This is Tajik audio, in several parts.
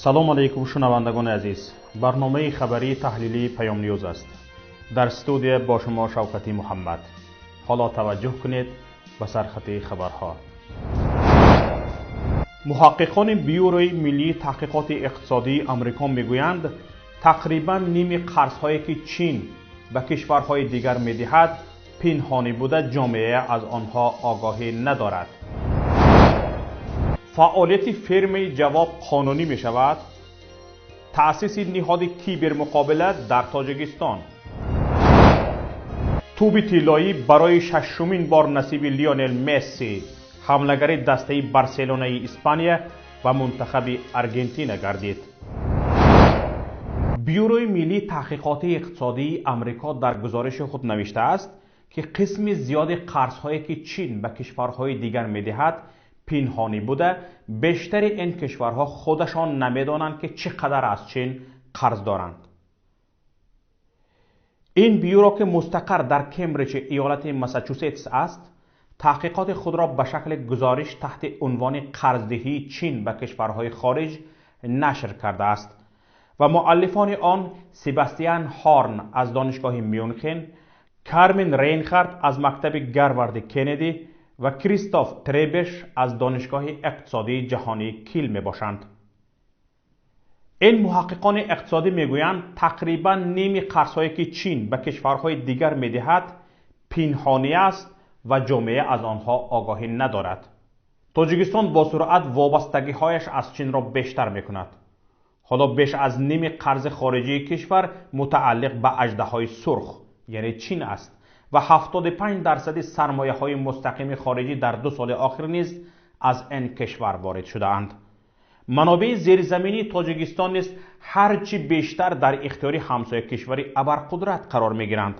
Салом алейкум, шунавандагони азиз. Барномаи хабарии таҳлилии Паём Ньюз аст. Дар студия бо шумо Шавкати Муҳаммад. Ҳоло таваҷҷӯҳ кунед ба сархати хабарҳо. Муҳаққиқони Бюрои миллии таҳқиқоти иқтисодии Амрико мегӯянд, тақрибан ними қарзҳое ки Чин ба кишварҳои дигар медиҳад, пинҳонӣ буда, ҷомеа аз онҳо огоҳӣ надорад. Фаъолияти фирмаи Ҷавоб қонунӣ мешавад. Таъсиси ниҳоди кибермуқобила дар Тоҷикистон. Тӯби тиллоӣ барои шашумин бор насиби Лионел Месси, ҳамлагари дастаи Барселонаи Испания ва мунтахаби Аргентина гардид. Бюрои миллии таҳқиқоти иқтисодии Амрико дар гузориши худ навиштааст, ки қисми зиёди қарзҳое ки Чин ба кишварҳои дигар медиҳад, пинҳонӣ буда, бештари ин кишварҳо худашон намедонанд, ки чӣ қадар аз Чин қарз доранд. Ин бюро, ки мустақар дар Кембриҷи иёлати Массачусетс аст, таҳқиқоти худро ба шакли гузориш таҳти унвони қарздиҳии Чин ба кишварҳои хориҷ нашр кардааст ва муаллифони он Себастиан Ҳорн аз Донишгоҳи Мюнхен, Кармен Рейнхард аз мактаби Гарварди Кеннеди ва Кристоф Требеш аз Донишгоҳи иқтисодии ҷаҳонии Кил мебошанд. Ин муҳаққиқони иқтисодӣ мегӯянд, тақрибан ними қарзҳое ки Чин ба кишварҳои дигар медиҳад, пинҳонӣ аст ва ҷомеа аз онҳо огоҳӣ надорад. Тоҷикистон бо суръат вобастагиҳояш аз Чинро бештар мекунад. Ҳоло беш аз ними қарзи хориҷии кишвар мутааллиқ ба аждаҳои сурх, яъне Чин аст ва 75% сармояҳои мустақими хориҷӣ дар 2 соли охир низ аз ин кишвар ворид шудаанд. Манобеи зеризаминии Тоҷикистон низ ҳарчи бештар дар ихтиёри ҳамсоя кишвари абарқудрат қарор мегиранд.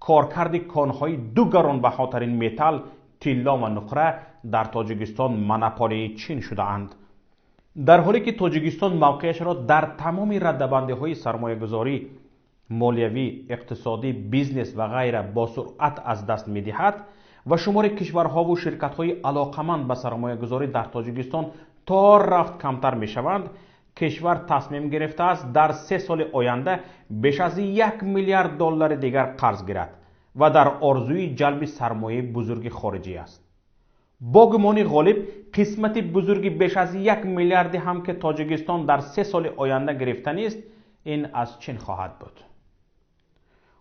Коркарди конҳои ду гаронбаҳотарин металл, тилло ва нуқра, дар Тоҷикистон монополияи Чин шудаанд. Дар ҳоле ки Тоҷикистон мавқеашро дар тамоми раддабандиҳои сармоягузорӣ, молиявӣ, иқтисодӣ, бизнес ва ғайра бо суръат аз даст медиҳад ва шумори кишварҳову ширкатҳои алоқаманд ба сармоягузорӣ дар Тоҷикистон то рафт камтар мешаванд, кишвар тасмим гирифтааст дар 3 соли оянда беш аз 1 миллиард доллари дигар қарз гирад ва дар орзуи ҷалби сармояи бузурги хориҷӣ аст. Бо гумони ғолиб, қисмати бузурги беш аз 1 миллиарди ҳам ки Тоҷикистон дар 3 соли оянда гирифтанист, ин аз Чин хоҳад буд.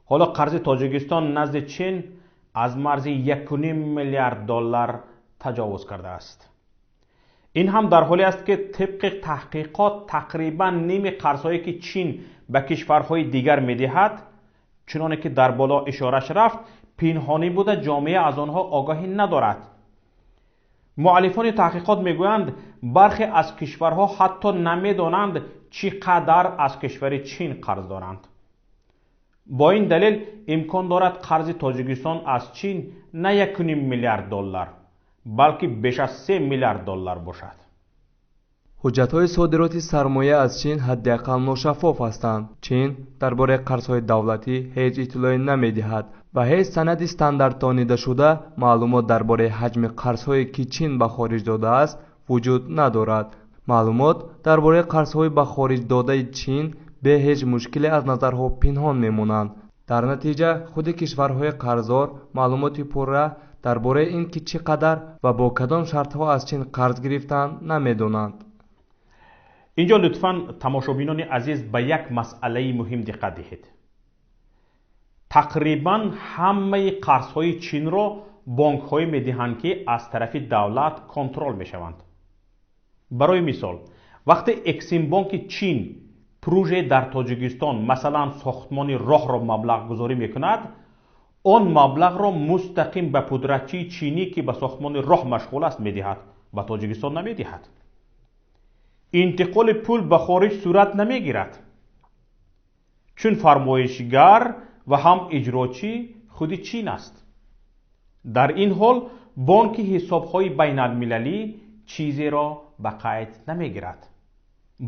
Ҳоло қарзи Тоҷикистон назди Чин аз марзи 1,5 миллиард доллар таҷовуз кардааст. Ин ҳам дар ҳоле аст, ки тибқи таҳқиқот тақрибан ними қарзҳое ки Чин ба кишварҳои дигар медиҳад, чуноне ки дар боло ишораш рафт, пинҳонӣ буда, ҷомеа аз онҳо огоҳӣ надорад. Муаллифони таҳқиқот мегӯянд, бархе аз кишварҳо ҳатто намедонанд, чӣ қадар аз кишвари Чин қарз доранд. Бо ин далел имкон дорад қарзи Тоҷикистон аз Чин на 1,5 миллиард доллар, балки беш аз 3 миллиард доллар бошад. Ҳуҷҷатҳои содироти сармоя аз Чин ҳадди ақал ношаффоф ҳастанд. Чин дар бораи қарзҳои давлатӣ ҳеҷ иттилоъе намедиҳад ва ҳеҷ санади стандартдонидашуда маълумот дар бораи ҳаҷми қарзҳое ки Чин ба хориҷ додааст, вуҷуд надорад. Маълумот дар бораи қарзҳои ба хориҷ додаи Чин бе ҳеҷ мушкиле аз назарҳо пинҳон мемонанд. Дар натиҷа худи кишварҳои қарздор маълумоти пурра дар бораи ин ки чӣ қадар ва бо кадом шартҳо аз Чин қарз гирифтанд, намедонанд. Инҷо лутфан, тамошобинони азиз, ба як масъалаи муҳим диққат диҳед. Тақрибан ҳамаи қарзҳои Чинро бонкҳое медиҳанд, ки аз тарафи давлат контрол мешаванд. Барои мисол, вақте Эксимбонки Чин прӯже дар Тоҷикистон, масалан сохтмони роҳро маблағгузорӣ мекунад, он маблағро мустақим ба пудратчии чинӣ, ки ба сохтмони роҳ машғул аст, медиҳад, ба Тоҷикистон намедиҳад. Интиқоли пул ба хориҷ сурат намегирад, чун фармоишгар ва ҳам иҷрочӣ худи Чин аст. Дар ин ҳол бонки ҳисобҳои байналмилалӣ чизеро ба қайд намегирад.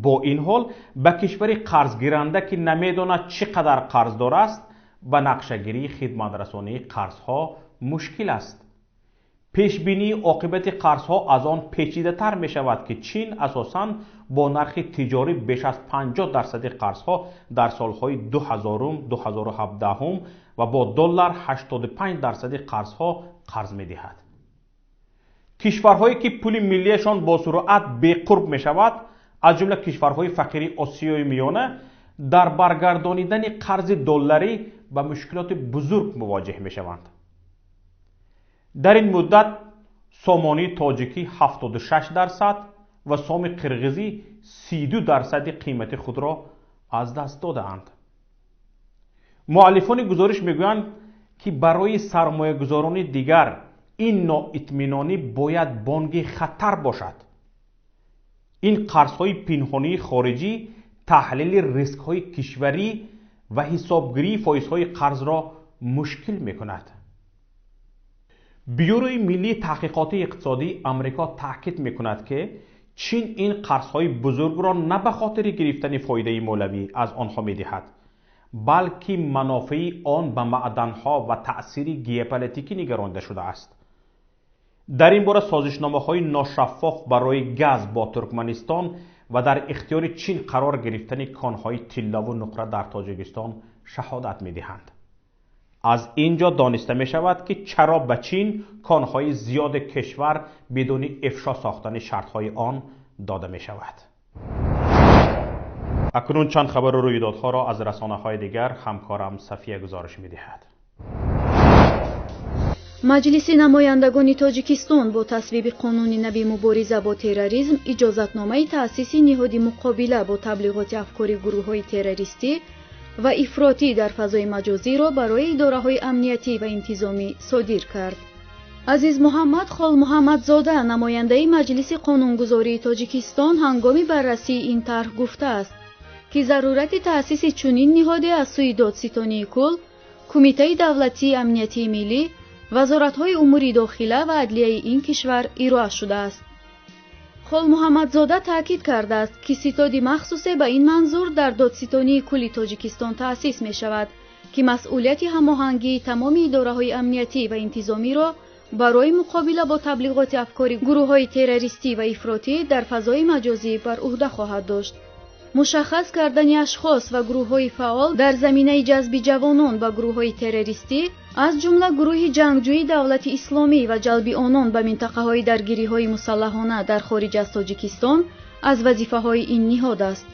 Бо ин ҳол ба кишвари қарзгиранда, ки намедонад чӣ қадар қарздор аст, ба нақшагирии хидматрасонии қарзҳо мушкил аст. Пешбинии оқибати қарзҳо аз он печидатар мешавад, ки Чин асосан бо нархи тиҷорӣ беш аз 50% қарзҳо дар солҳои 2000-2017 ва бо доллар 85% қарзҳо қарз медиҳад. Кишварҳое ки пули миллиашон бо суръат беқурб мешавад, аз ҷумла кишварҳои фақири Осиёи Миёна, дар баргардонидани қарзи долларӣ ба мушкилоти бузург мувоҷеҳ мешаванд. Дар ин муддат сомонии тоҷикӣ 76% ва соми қирғизӣ 32% қимати худро аз даст додаанд. Муаллифони гузориш мегӯянд, ки барои сармоягузорони дигар ин ноитминонӣ бояд бонги хатар бошад. Ин қарзҳои пинҳонии хориҷӣ таҳлили рискҳои кишварӣ ва ҳисобгирии фоизҳои қарзро мушкил мекунад. Бюрои миллии таҳқиқоти иқтисодии Амрико таъкид мекунад, ки Чин ин қарзҳои бузургро на ба хотири гирифтани фоидаи молиявӣ аз онҳо медиҳад, балки манофеи он ба маъданҳо ва таъсири геополитикӣ нигаронида шудааст. Дар ин бора созишномаҳои ношаффоф барои газ бо Туркманистон ва дар ихтиёри Чин қарор гирифтани конҳои тиллову нуқра дар Тоҷикистон шаҳодат медиҳанд. Аз ин ҷо дониста мешавад, ки чаро ба Чин конҳои зиёди кишвар бидуни ифшо сохтани шартҳои он дода мешавад. Акнун чанд хабару рӯйдодҳоро аз расонаҳои дигар ҳамкорам Сафия гузориш медиҳад. Маҷлиси намояндагони Тоҷикистон бо тасвиби қонуни нави мубориза бо терроризм иҷозатномаи таъсиси ниҳоди муқобила бо таблиғоти афкори гурӯҳҳои террористӣ ва ифротӣ дар фазои маҷозиро барои идораҳои амниятӣ ва интизомӣ содир кард. Азиз Муҳаммад Холмуҳаммадзода, намояндаи Маҷлиси қонунгузории Тоҷикистон, ҳангоми баррасии ин тарҳ гуфтааст, ки зарурати таъсиси чунин ниҳоде аз сӯи Додситонии кул, Кумитаи давлатии амниятии миллӣ, вазоратҳои умури дохила ва адлияи ин кишвар ироа шудааст. Холмуҳаммадзода таъкид кардааст, ки ситоди махсусе ба ин манзур дар Додситонии кулли Тоҷикистон таъсис мешавад, ки масъулияти ҳамоҳангии тамоми идораҳои амниятӣ ва интизомиро барои муқобила бо таблиғоти афкори гурӯҳҳои террористӣ ва ифротӣ дар фазои маҷозӣ бар ӯҳда хоҳад дошт. Мушаххас кардани ашхос ва гурӯҳҳои фаъол дар заминаи ҷазби ҷавонон ба гурӯҳҳои террористӣ, аз ҷумла гурӯҳи ҷангҷӯи давлати исломӣ ва ҷалби онон ба минтақаҳои даргириҳои мусаллаҳона дар хориҷ аз Тоҷикистон аз вазифаҳои ин ниҳод аст.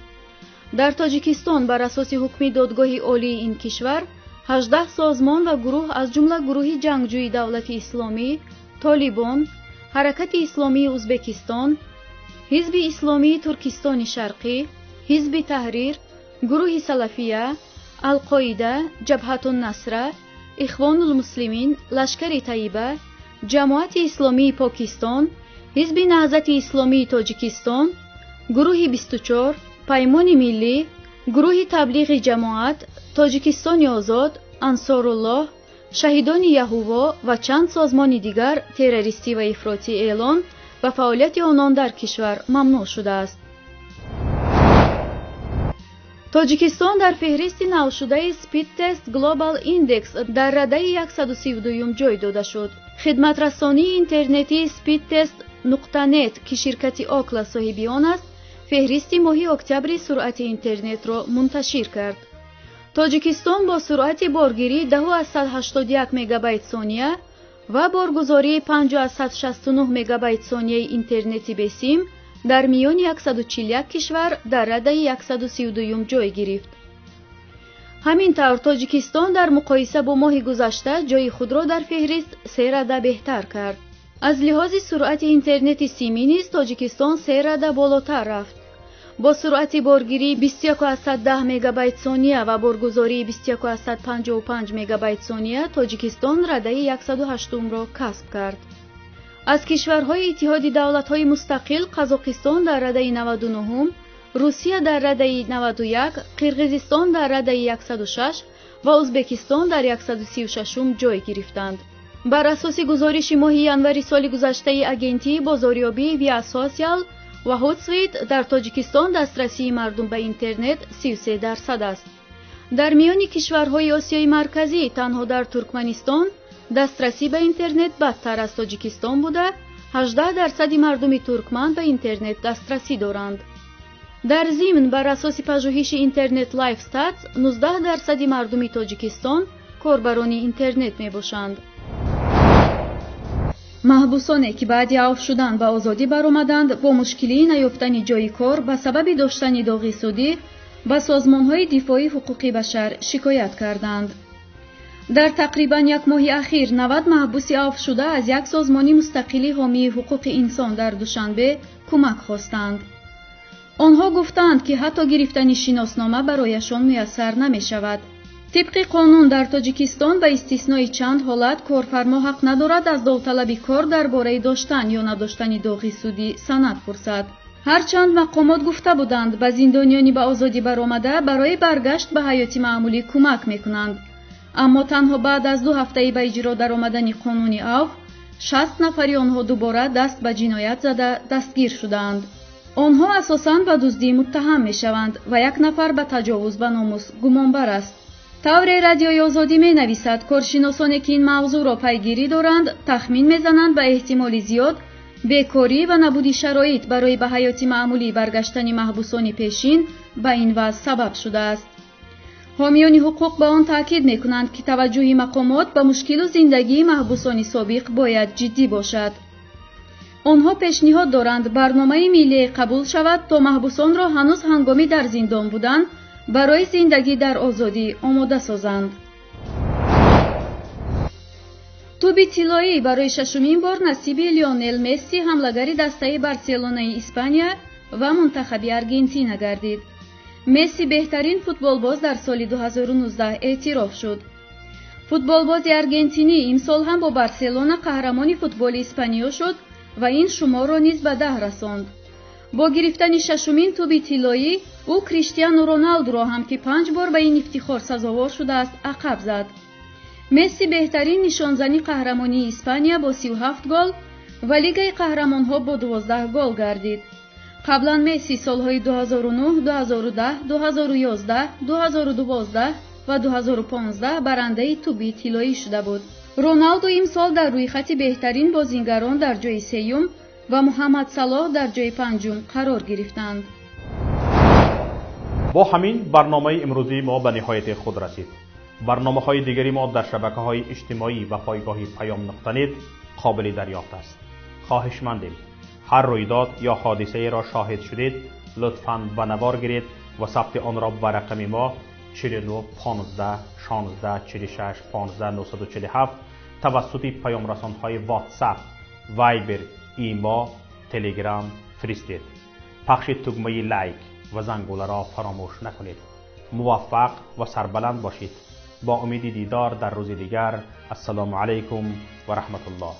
Дар Тоҷикистон бар асоси ҳукми додгоҳи олии ин кишвар 18 созмон ва гурӯҳ аз ҷумла гурӯҳи ҷангҷӯи давлати исломӣ, Толибон, Ҳаракати исломии Узбекистон, Ҳизби исломии Туркистони Шарқӣ, Ҳизби Таҳрир, гурӯҳи Салафия, Алқоида, Ҷабҳатуннасра, Ихвонулмуслимин, Лашкари Таиба, Ҷамоати исломии Покистон, Ҳизби Наҳзати исломии Тоҷикистон, гурӯҳи 24, Паймони миллӣ, гурӯҳи таблиғи ҷамоат, Тоҷикистони озод, Ансоруллоҳ, Шаҳидони Яҳуво ва чанд созмони дигар террористӣ ва ифротӣ эълон ва фаъолияти онон дар кишвар мамнӯъ шудааст. Тоҷикистон дар феҳристи навшудаи Speedtest Global Index дар радаи 132 ҷой дода шуд. Хидматрасонии интернетии Speedtest.net, ки ширкати Окла соҳиби он аст, феҳристи моҳи октябри суръати интернетро мунташир кард. Тоҷикистон бо суръати боргирӣ 10,81 мегабайт сония ва боргузории 5,69 мегабайт сонияи интернети бесим дар миёни 141 кишвар дар радаи 132 ҷой гирифт. Ҳамин тавр Тоҷикистон дар муқоиса бо моҳи гузашта ҷои худро дар феҳрист се рада беҳтар кард. Аз лиҳози суръати интернети симӣ низ Тоҷикистон се рада болотар рафт. Бо суръати боргирӣ 21,10 мегабайт сония ва боргузории 21,55 мегабайт сония Тоҷикистон радаи 108-ро касб кард. Аз кишварҳои Иттиҳоди давлатҳои мустақил Қазоқистон дар радаи 99-ум, Русия дар радаи 91, Қирғизистон дар радаи 106 ва Узбекистон дар 136-ум ҷой гирифтанд. Бар асоси гузориши моҳи январи соли гузаштаи агентии бозорёбии Via Social ва Hootsuite дар Тоҷикистон дастрасии мардум ба интернет 33% аст. Дар миёни кишварҳои Осиёи Марказӣ танҳо дар Туркманистон Дастрасӣ ба интернет бадтар аз Тоҷикистон буда, 18% мардуми туркман ба интернет дастрасӣ доранд. Дар зимн, бар асоси пажӯҳиши Интернет Лайф Статс, 19% мардуми Тоҷикистон корбарони интернет мебошанд. Маҳбусоне, ки баъди авф шудан ба озодӣ баромаданд, бо мушкилии наёфтани ҷойи кор ба сабаби доштани доғи судӣ ба созмонҳои дифои ҳуқуқи башар шикоят карданд. Дар тақрибан як моҳи ахир 90 маҳбуси авфшуда аз як созмони мустақили ҳомии ҳуқуқи инсон дар Душанбе кӯмак хостанд. Онҳо гуфтаанд, ки ҳатто гирифтани шиноснома барояшон муяссар намешавад. Тибқи қонун дар Тоҷикистон ба истиснои чанд ҳолат корфармо ҳақ надорад аз довталаби кор дар бораи доштан ё надоштани доғи судӣ санад пурсад. Ҳарчанд мақомот гуфта буданд, ба зиндониёни ба озодӣ баромада барои баргашт ба ҳаёти маъмулӣ кӯмак мекунанд. Аммо танҳо баъд аз 2 ҳафтаи ба иҷро даромадани қонуни авф, 60 нафари онҳо дубора даст ба ҷиноят зада дастгир шудаанд. Онҳо асосан ба дуздӣ муттаҳам мешаванд ва як нафар ба таҷовуз ба номус гумонбар аст. Тавре Радиои Озодӣ менависад, коршиносоне ки ин мавзӯъро пайгирӣ доранд, тахмин мезананд ба эҳтимоли зиёд бекорӣ ва набуди шароит барои ба ҳаёти маъмулӣ баргаштани маҳбусони пешин ба ин вазъ сабаб шудааст. Ҳомиёни ҳуқуқ ба он таъкид мекунанд, ки таваҷҷӯҳи мақомот ба мушкилу зиндагии маҳбусони собиқ бояд ҷиддӣ бошад. Онҳо пешниҳод доранд барномаи миллие қабул шавад, то маҳбусонро ҳанӯз ҳангоми дар зиндон будан барои зиндагӣ дар озодӣ омода созанд. Туби тиллоӣ барои шашумин бор насиби Лионел Месси, ҳамлагари дастаи Барселонаи Испания ва мунтахаби Аргентина гардид. Месси беҳтарин футболбоз дар соли 2019 эътироф шуд. Футболбози аргентинӣ имсол ҳам бо Барселона қаҳрамони футболи Испаниё шуд ва ин шуморро низ ба 10 расонд. Бо гирифтани шашумин туби тиллоӣ ӯ Криштиану Роналдуро ҳам, ки 5 бор ба ин ифтихор сазовор шудааст, ақаб зад. Месси беҳтарин нишонзани қаҳрамонии Испания бо 37 гол ва Лигаи қаҳрамонҳо бо 12 гол гардид. Қаблан Месси солҳои 2009, 2010, 2011, 2012 ва 2015 барандаи туби тиллоӣ шуда буд. Роналду имсол дар рӯйхати беҳтарин бозингарон дар ҷои сеюм ва Муҳаммад Салоҳ дар ҷои панҷум қарор гирифтанд. Бо ҳамин барномаи имрӯзии мо ба ниҳояти худ расид. Барномаҳои дигари мо дар шабакаҳои иҷтимоӣ ва пойгоҳи Паём нуқта нет қобили дарёфт аст. Хоҳишмандем, ҳар рӯйдод ё ҳодисаеро шоҳид шудед, лутфан ба навор гиред ва сабти онро ба рақами мо 49 15 16 46 15 947 тавассути паёмрасонҳои WhatsApp, Viber, Имо, Telegram фиристед. Пахши тугмаи лайк ва зангуларо фаромӯш накунед. Муваффақ ва сарбаланд бошед. Бо умеди дидор дар рӯзи дигар. Ассалому алайкум ва раҳматуллоҳ.